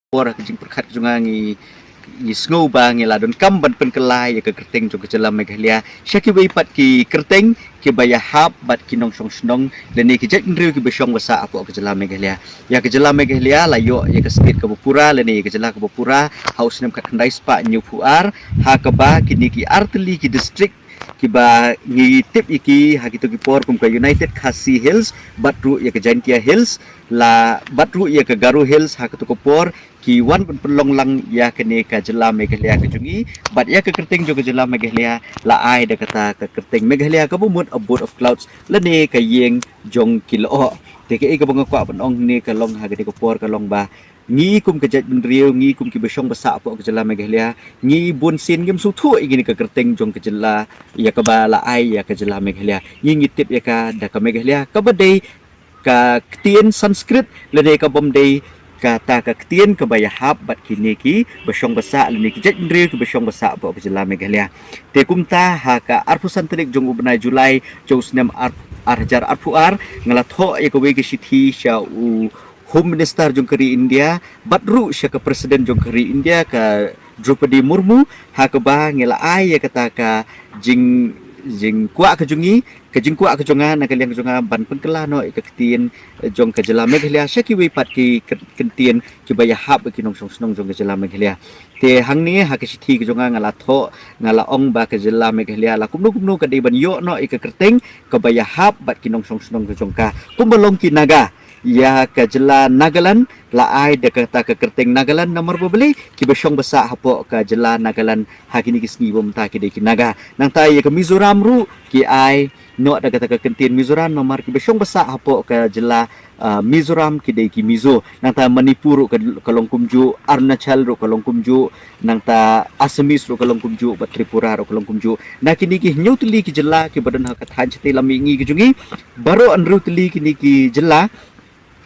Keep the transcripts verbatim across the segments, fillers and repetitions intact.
por ha ka jingpyrkhat ka jong nga ngi, ngi sngew ba ngi la donkam ban pynkylla ïa ka kyrteng jong ka jylla Meghalaya sha kiwei pat ki kyrteng kiba ïahap bad ki nongshong shnong lane ki jaitbynriew kiba shong ba sah hapoh ka jylla Meghalaya. Ïa ka jylla Meghalaya la ïoh ïa ka state kaba pura lane ïa ka jylla kaba pura ha u snem khatkhyndai spah hynñiewphew ar, ha kaba kine ki artylli ki district kiba ngi tip ïa ki ha kito ki por kum ka United Khasi Hills bad ruh ïa ka Jaintia Hills, la bad ruh ïa ka Garo Hills ha kato ka por ki wan ban pynlong lang ïa kane ka jylla Meghalaya ka jong ngi, bad ïa ka kyrteng jong ka jylla Meghalaya la ai da kata ka kyrteng Meghalaya kaba mut Abode of Clouds lane ka ïing jong ki lyoh. Te kaei kaba nga kwah ban ong hangne ka long ha kane ka por ka long ba ngi kum ka jaitbynriew, ngi kum kiba shong ba sah hapoh ka jylla Meghalaya, ngi bunsien ngim sngewthuh ïa kane ka kyrteng jong ka jylla ïa kaba la ai ïa ka jylla Meghalaya. Ngi ngi tip ïa ka da ka Meghalaya kaba dei ka ktien Sanskrit lane ka bym dei kata ka ktien kaba ïahap bad kine kiba shong ba sah lane ki jaitbynriew kiba shong ba sah hapoh ka jylla Meghalaya. Te kumta ha ka arphew san tarik jong u bnai July jong u snem ar, ar hajar arphew ar nga la thoh ïa kawei ka shithi sha u Home Minister jong ka ri India bad ruh sha ka President jong ka ri India ka Droupadi Murmu, ha kaba ngi la ai ïa kata ka jing, jingkwah ka jong ngi, ka jingkwah ka jong nga na ka liang ka jong nga ban pynkylla noh ïa ka ktien jong ka jylla Meghalaya sha kiwei pat ki kyr-, kyntien kiba ïahap bad ki nongshong shnong jong ka jylla Meghalaya. Te hangne ha ka shithi ka jong nga nga la thoh, nga la ong ba ka jylla Meghalaya la kumno kumno ka dei ban ïoh noh ïa ka kyrteng kaba ïahap bad ki nongshong shnong ka jong ka. Kumba long ki Naga, ïa ka jylla Nagaland la ai da kata ka kyrteng Nagaland namar ba balei, kiba shong ba sah hapoh ka jylla Nagaland ha kine ki sngi ba mynta ki dei ki Naga. Nangta ïa ka Mizoram ruh ki ai noh da kata ka kyntien Mizoram namar kiba shong ba sah hapoh ka jylla, ah, Mizoram ki dei ki Mizo. Nangta Manipur ruh ka, ka long kumjuh, Arunachal ruh ka long kumjuh, nangta Assamese ruh ka long kumjuh, bad Tripura ruh ka long kumjuh. Na kine ki hynñiew tylli ki jylla kiba don ha ka thaiñ shatei lam mihngi ka jong ngi, baroh hynriew tylli kine ki jylla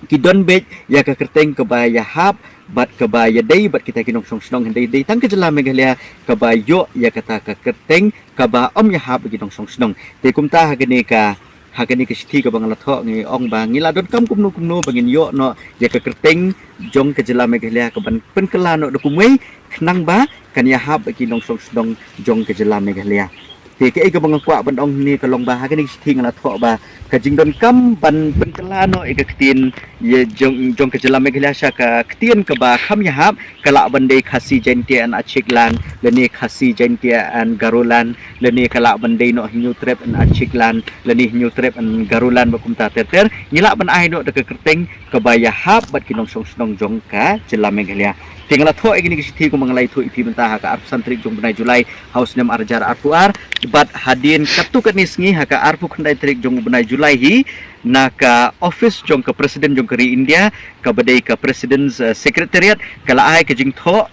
ki don beit ïa ka kyrteng kaba ïahap bad kaba ïadei bad kita ki nongshong shnong, hynrei dei tang ka jylla Meghalaya kaba ïoh ïa kata ka kyrteng kaba ym ïahap bad ki nongshong shnong. Te kumta ha kane ka, ha kane ka shithi kaba nga la thoh ngi ong ba ngi la donkam kumno kumno ba ngin ïoh noh ïa ka kyrteng jong ka jylla Meghalaya kaban pynkylla noh da kumwei khnang ba kan ïahap bad ki nongshong shnong jong ka jylla Meghalaya. Te kaei kaba nga kwah ban ong hangne ka long ba ha kane ka shithi nga la thoh ba ka jingdonkam ban pynkylla noh ïa ka ktien ïa jong, jong ka jylla Meghalaya sha ka ktien kaba kham ïahap ka lah ban dei Khasi Jaintia and Achik Land lane Khasi Jaintia and Garo Land lane ka lah ban dei noh Hynñiewtrep and Achik Land lane Hynñiewtrep and Garo Land bad kumta ter ter. Ngi lah ban ai noh da ka kyrteng kaba ïahap bad ki nongshong shnong jong ka jylla Meghalaya. Te nga la thoh ïa kine ki shithi kumba nga la ïathuh ïa phi mynta ha ka arphew san tarik jong u bnai July ha u snem ar hajar arphew ar, bad hadien katto katne sngi ha ka arphew khyndai tarik jong u bnai July hi, na ka office jong ka President jong ka ri India, kaba dei ka President's, eh, Secretariat, ka la ai ka jingthoh,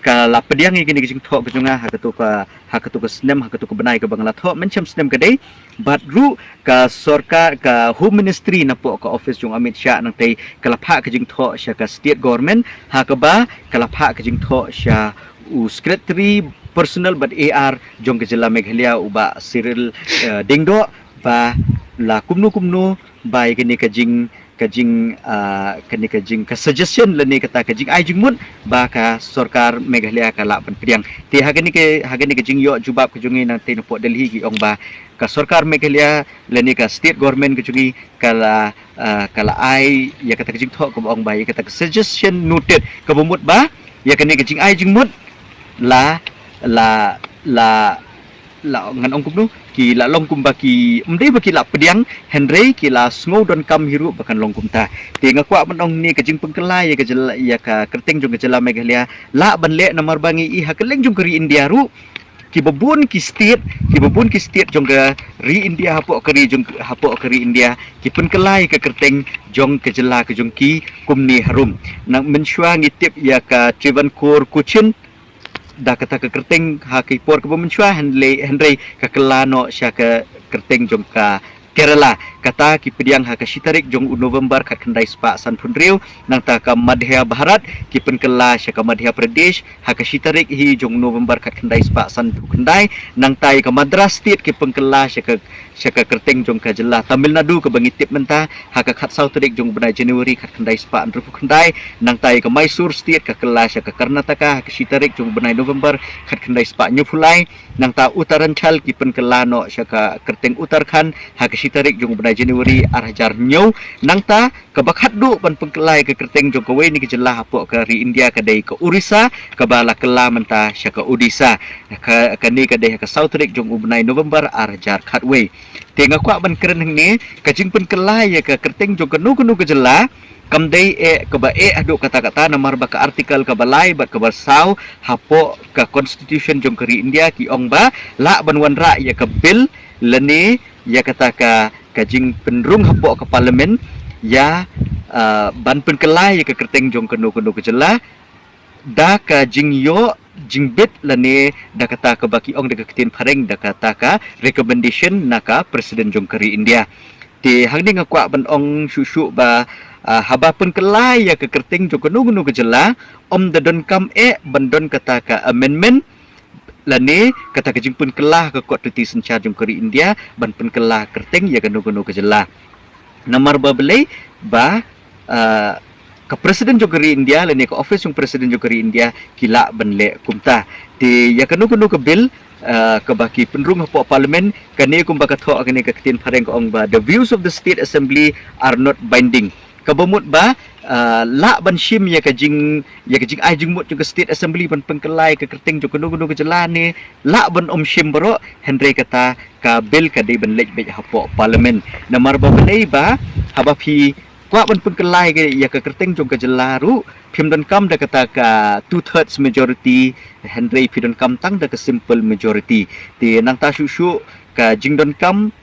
ka la pdiang ïa kine ki jingthoh ka jong nga ha kato ka, ha kato ka snem, ha kato ka bnai kaba nga la thoh, mynshem snem ka dei, bad ruh ka sorkar, ka Home Ministry napoh ka office jong Amit Shah nangtei ka la phah ka jingthoh sha ka State Government, ha kaba ka la phah ka jingthoh sha u Secretary Personnel bad A R jong ka jylla Meghalaya u Bah Cyril, eh, Diengdoh, ba la kumno kumno ba ïa kane ka jing, ka jing, ah, kane ka jing, ka suggestion lane kata ka jingai jingmut ba ka sorkar Meghalaya ka lah ban pdiang. Te ha kane ka, ha kane ka jingïoh jubab ka jong ngi nangtei napoh Delhi ki ong ba ka sorkar Meghalaya lane ka State Government ka jong ngi ka la, ah, ka la ai ïa kata ka jingthoh kaba ong ba ïa kata ka suggestion noted, kaba mut ba ïa kane ka jingai jingmut la, la, la, la ngan ong kumno, ki la long kumba ki, ym dei ba ki la pdiang, hynrei ki la sngew donkam hi ruh ba kan long kumta. Te nga kwah ban ong hangne ka jingpynkylla ïa ka jylla, ïa ka kyrteng jong ka jylla Meghalaya lah ban leh namar ba ngi i ha kylleng jong ka ri India ruh, kiba bun ki state, kiba bun ki state jong ka ri India hapoh ka ri jong, hapoh ka ri India ki pynkylla ïa ka kyrteng jong ka jylla ka jong ki kumne harum. Nang mynshuwa ngi tip ïa ka Travancore Cochin da kata ka kyrteng ha ki por kaba mynshuwa, hynrei, hynrei ka kylla noh sha ka kyrteng jong ka Kerala. Kata ki pdiang ha ka shi tarik jong u November khatkhyndai spah sanphew hynriew, nangta ka Madhya Bharat ki pynkylla sha ka Madhya Pradesh ha ka shi tarik hi jong u November khatkhyndai spah sanphew khyndai, nangta ïa ka Madras State ki pynkylla sha ka sha ka kyrteng jong ka jylla Tamil Nadu kaba ngi tip mynta ha ka khatsaw tarik jong u bnai January khatkhyndai spah hynriewphew khyndai, nangta ïa ka Mysore State ka kylla sha ka Karnataka ha ka shi tarik jong u bnai November khatkhyndai spah hynñiewphew lai, nangta Uttaranchal ki pynkylla noh sha ka kyrteng Uttarakhand ha ka shi tarik jong u bnai January ar hajar hynñiew, nangta kaba khatduh ban pynkylla ïa ka kyrteng jong kawei na ki jylla hapoh ka ri India ka dei ka Orissa, kaba la kylla mynta sha ka Odisha. Ka, kane ka dei ha ka saw tarik jong u bnai November ar hajar khatwei. Te nga kwah ban kren hangne, ka jingpynkylla ïa ka kyrteng jong kano kano ka jylla kam dei eh kaba eh haduh katta katta, namar ba ka article kaba lai bad kaba saw hapoh ka constitution jong ka ri India ki ong ba lah ban wanrah ïa ka bill lane ïa kata ka, ka jingpynrung hapoh ka parliament ïa, ah, ban pynkylla ïa ka kyrteng jong kano kano ka jylla da ka jingïoh jingbit lane da kata kaba ki ong da ka ktien phareng da kata ka recommendation na ka president jong ka ri India. Te hangne nga kwah ban ong shuh shuh ba, ah, haba pynkylla ïa ka kyrteng jong kano kano ka jylla, ym da donkam eh ban don kata ka amendment lane kata ka jingpynkylla ka kot tuti synshar jong ka ri India ban pynkylla kyrteng ïa kano kano ka jylla. Namar ba balei ba, ah, ka president jong ka ri India lane ka office jong president jong ka ri India ki lah ban leh kumta. Te ïa kano kano ka bill, ah, kaba ki pynrung hapoh parliament, kane kumba ka thoh kane ka ktien phareng ka ong ba the views of the state assembly are not binding. Kaba mut ba, ah, lah ban shim ïa ka jing, ïa ka jingai jingmut jong ka state assembly ban pynkylla ïa ka kyrteng jong kano kano ka jylla ne lah ban ym shim baroh, hynrei kata ka bill ka dei ban leit beit hapoh parliament. Namar ba balei ba haba phi kwah ban pynkylla ïa ka kyrteng jong ka jylla ruh phim donkam da kata ka two thirds majority, hynrei phi donkam tang da ka simple majority. Te nangta shuh shuh ka jingdonkam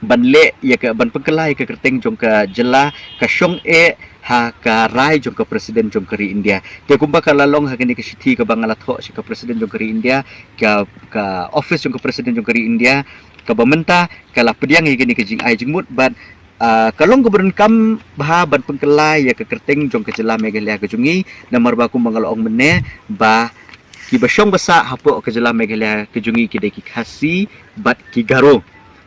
ban leh ïa ka, ban pynkylla ïa ka kyrteng jong ka jylla ka shong eh ha ka rai jong ka president jong ka ri India. Te kumba ka la long ha kane ka shithi kaba nga la thoh sha ka president jong ka ri India, ka, ka office jong ka president jong ka ri India, kaba mynta ka la pdiang ïa kane ka jingai jingmut bad, ah, ka long kaba donkam bha ban pynkylla ïa ka kyrteng jong ka jylla Meghalaya ka jong ngi, namar ba kumba nga la ong mynne ba kiba shong ba sah hapoh ka jylla Meghalaya ka jong ngi ki dei ki Khasi bad ki Garo.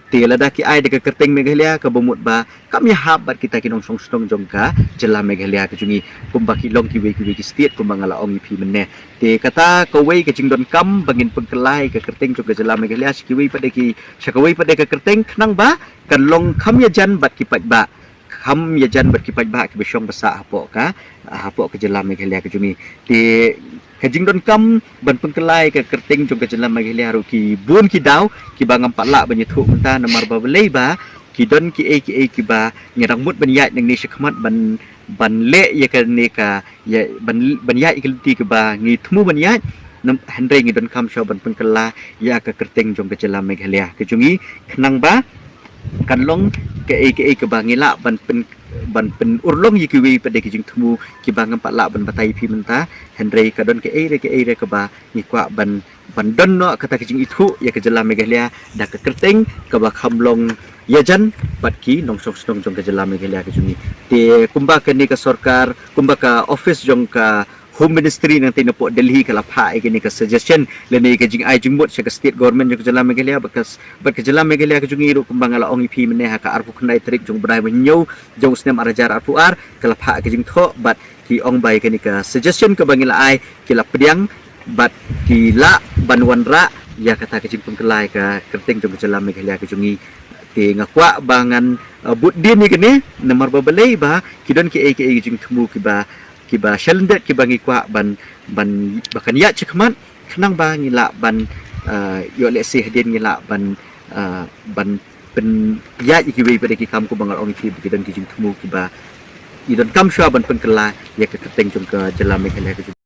Te lada ki ai da ka kyrteng Meghalaya kaba mut ba kam ïahap bad kita ki nongshong shnong jong ka jylla Meghalaya ka jong ngi, kumba ki long kiwei kiwei ki state kumba nga la ong ïa phi mynne. Te kata kawei ka jingdonkam ba ngin pynkylla ïa ka kyrteng jong ka jylla Meghalaya sha kiwei pat de ki, sha kawei pat de ka kyrteng khnang ba kan long kham ïajan bad ki paidbah, kham ïajan bad ki paidbah kiba shong ba sah hapoh ka, hapoh ka jylla Meghalaya ka jong ngi. Te ka jingdonkam ban pynkylla ïa ka kyrteng jong ka jylla Meghalaya ruh ki bun ki daw kiba ngam pat lah ban ïathuh mynta, namar ba balei ba ki don kiei kiei kiba ngi dang mut ban ïaid nangne shakhmat ban, ban leh ïa kane ka, ïa ban, ban ïaid ïa ka lynti kaba ngi thmu ban ïaid, nam, hynrei ngi donkam shuwa ban pynkylla ïa ka kyrteng jong ka jylla Meghalaya ka jong ngi khnang ba kan long kaei kaei kaba ngi lah ban pyn, ban pynurlong ïa kiwei pat de ki jingthmu kiba ngam pat lah ban batai ïa phi mynta, hynrei ka don kaei re kaei re kaba ngi kwah ban, ban don noh kata ka jingithuh ïa ka jylla Meghalaya da ka kyrteng kaba kham long ïajan bad ki nongshong shnong jong ka jylla Meghalaya ka jong ngi. Te kumba kane ka sorkar, kumba ka office jong ka Home Ministry nangta napoh Delhi ka la phah ïa kane ka suggestion lane ka jingai jingmut sha ka state government jong ka jylla Meghalaya bad ka, bad ka jylla Meghalaya ka jong ngi ruh kumba nga la ong ïa phi mynne ha ka arphew khyndai tarik jong u bnai ba hynñiew jong u snem ar hajar arphew ar ka la phah ka jingthoh bad ki ong ba ïa kane ka suggestion kaba ngi la ai ki la pdiang bad ki lah ban wanrah ïa kata ka jingpynkylla ïa ka kyrteng jong ka jylla Meghalaya ka jong ngi. Te nga kwah ba ngan, uh, bud dien ïa kane namar ba balei ba ki don kiei kiei ki jingthmu kiba, kiba shalyndet kiba ngi kwah ban, ban, ba kan ïaid shakhmat khnang ba ngi lah ban, uh, ïoh lehse hadien ngi lah ban, uh, ban pynïaid ïa kiwei pat de ki kam kumba nga la ong ïa phi ba ki don ki jingthmu kiba ngi donkam shuwa ban pynkylla ïa ka kyrteng jong ka jylla Meghalaya ka jong